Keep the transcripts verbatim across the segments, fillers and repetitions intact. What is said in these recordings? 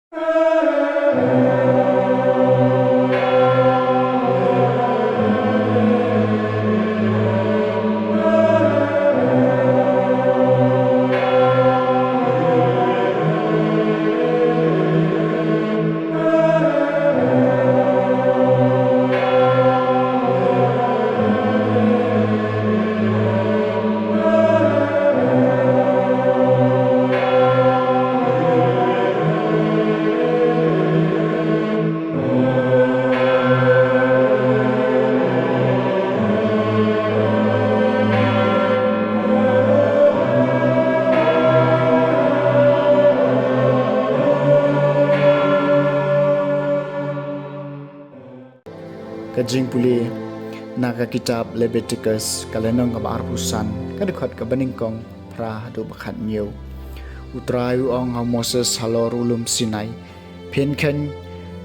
Ka jingpule na ka kitab Leviticus, ka lynnong kaba arphew san, ka dkhot kaba nyngkong phra haduh ba khathynñiew. U Trai u ong ha u Moses halor u lum Sinai, phin kheiñ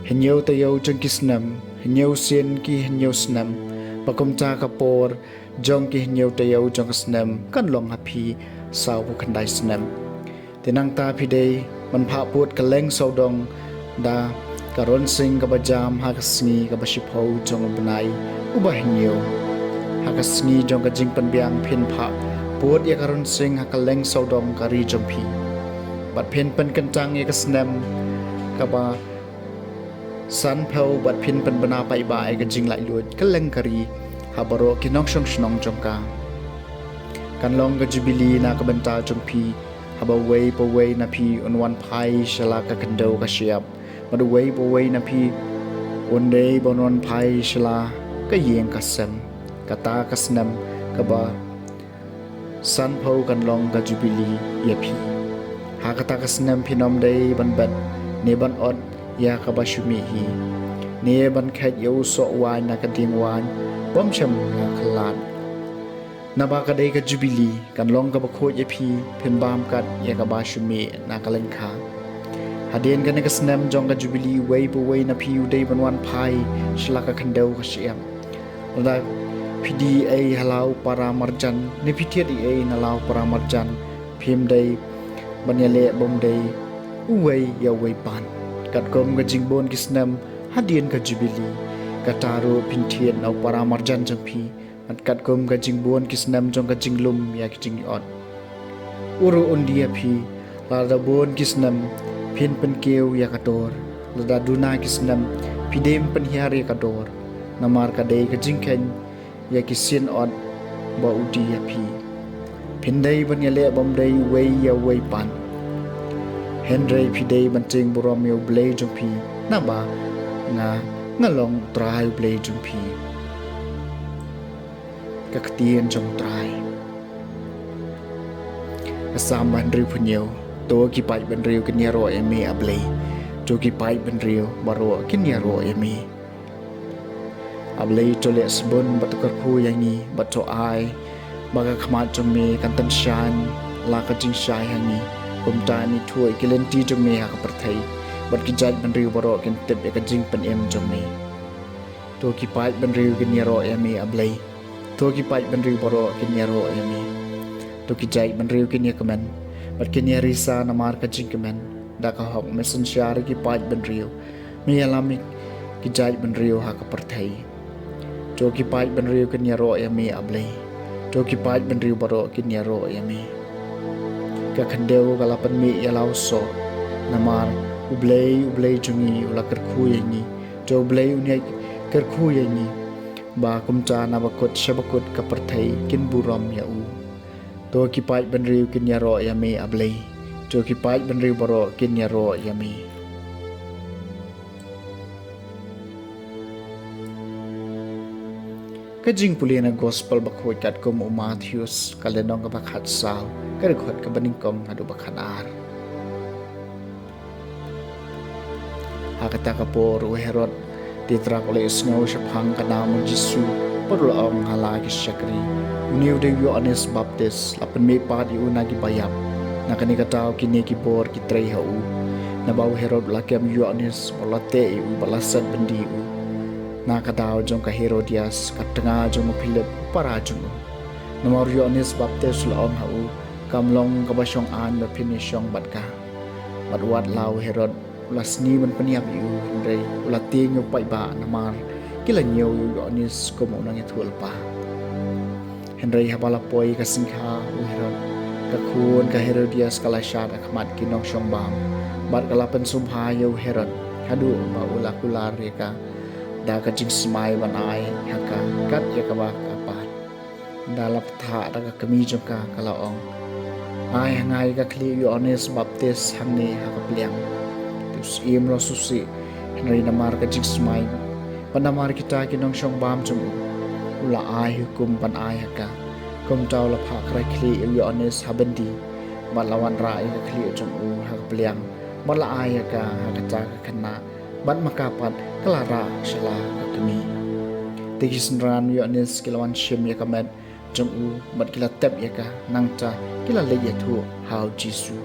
hynñiew taïew jong ki snem, hynñiew sien ki hynñiew snem, ba kumta ka por jong ki hynñiew taïew jong ka snem kan long ha phi sawphew khyndai snem. Te nangta phi dei ban phah pud ka leng sawdong da ka rynsiang kaba jam ha ka sngi kaba shiphew jong u bnai uba hynñiew. Ha ka sngi jong ka jingpynbiang phin phah pud ïa ka rynsiang ha ka leng sawdong ka ri jong phi. Bad phin pynkyntang ïa ka snem kaba sanphew bad phin pynbna paidbah ïa ka jinglaitluid kylleng ka ri ha baroh ki nongshong shnong jong ka. Kan long ka jubili na ka bynta jong phi, haba uwei pa uwei na phi un wan phai sha la ka khyndew ka shyiap, bad uwei pa uwei na phi un dei ban wan phai sha la ka ïing ka sem. Kata ka snem kaba sanphew kan long ka jubili ïa phi. Ha kata ka snem phin ym dei ban bet ne ban ot ïa kaba shu mih hi, ne ban kheit ïa u soh waiñ na ka dieng waiñ bym shym la khlad. Naba ka dei ka jubili, kan long kaba khuid ïa phi, phin bam kat ïa kaba shu mih na ka lyngkha. Hadien kane ka snem jong ka jubili, uwei pa uwei na phi u dei ban wan phai sha la ka khyndew ka shyiap. Lada phi die ei ha la u para marjan, ne phi thied ei ei na la u para marjan, phim dei ban ïaleh bym dei uwei ïa uwei pat. Katkum ka jingbun ki snem hadien ka jubili, kata ruh phin thied na u para marjan jong phi, bad katkum ka jingbun ki snem jong ka jinglum ïa ki jingïot. U ruh un die ïa phi, lada bun ki snem phin pynkiew ïa ka dor, lada duna ki snem phi dei ban pynhiar ïa ka dor, namar ka dei ka jingkheiñ ïa ki sien ot ba u die ïa phi. Phin dei ban ïaleh bym dei uwei ïa uwei pat. Hynrei phi dei ban tieng burom ïa U Blei jong phi, naba nga, nga long U Trai U Blei jong phi. Ka ktien jong U Trai. Ka Salm ba hynriew phew hynñiew. To ki paid bynriew kin ïaroh ïa me, A Blei. To ki paid bynriew baroh kin ïaroh ïa me. A Blei, to leh sbun bad to kyrkhu ïa ngi, bad to ai ba ka khmat jong me kan tynshaiñ la ka jingshai ha ngi. Kumta ngi thuh ïa ki lynti jong me ha ka pyrthei, bad ki jaid bynriew baroh kin tip ïa ka jingpynim jong me. To ki paid bynriew kin ïaroh ïa me, A Blei. To ki paid bynriew baroh kin ïaroh ïa me. To ki jaid bynriew kin ïakmen bad kin ïarisa namar ka jingkmen. Da ka hok me synshar ïa ki paid bynriew, me ïalam ïa ki jaid bynriew ha ka pyrthei. To ki paid bynriew kin ïaroh ïa me, A Blei. To ki paid bynriew baroh kin ïaroh ïa me. Ka khyndew ka la pynmih ïa la u soh, namar U Blei, U Blei jong ngi u la kyrkhu ïa ngi. To U Blei un ïai kyrkhu ïa ngi, ba kumta na bakut sha bakut ka pyrthei kin burom ïa u. To ki paid bynriew kin ïaroh ïa me, A Blei. To ki paid bynriew baroh kin ïaroh ïa me. Ka jingpule na Gospel bakhuid katkum u Mathaios, ka lynnong kaba khatsaw, ka dkhot kaba nyngkong haduh ba khatar. Ha kata ka por u Herod Tetrarch u la ïohsngew shaphang ka nam u Jisu, bad u la ong ha la ki shakri, une u dei u Ïoannis Baptist, la pynmih pat ïa u na ki baïap. Na kane ka daw kine ki bor ki trei ha u. Naba u Herod u la kem u Ïoannis, bad u la teh ïa u, bad la set byndi ïa u. Na ka daw jong ka Herodias, ka tnga jong u Philip, u para jong u. Namar u Ïoannis Baptist u la ong ha u, kam long kaba shong aiñ ba phin ïashong bad ka. Bad wat la u Herod U la sni ban pynïap ïa u, hynrei u la tieng ïa u paidbah namar ki la ñiew ïa u Ïoannis kum u nongïathuhlypa. Hynrei haba la poi ka syngkha, u Herod, ka khun ka Herodias, ka la shad ha khmat ki nongshongbam bad ka la pynsngewbha ïa u Herod haduh ba u la kular ïa ka da ka jingsmai ban ai ha ka kat ïa kaba ka pat. Ynda la pyrta da ka kmie jong ka, ka la ong, "Ai ha nga ïa ka khlieh u Ïoannis Baptist hangne ha ka pliang." Te u syiem u la sngewsih, hynrei namar ka jingsmai bad namar kita ki nongshongbam jong u, u la ai hukum ban ai ha ka. Kumta u la phah krai khlieh ïa u Ïoannis ha byndi bad la wanrah ïa ka khlieh jong u ha ka pliang bad la ai ha ka ha kata ka khynnah, bad ma ka pat ka la rah sha la ka kmie. Te ki synran u Ïoannis ki la wan shim ïa ka met jong u bad ki la tep ïa ka, nangta ki la leit ïathuh ha u Jisu.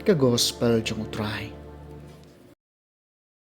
Ka Gospel jong u Trai.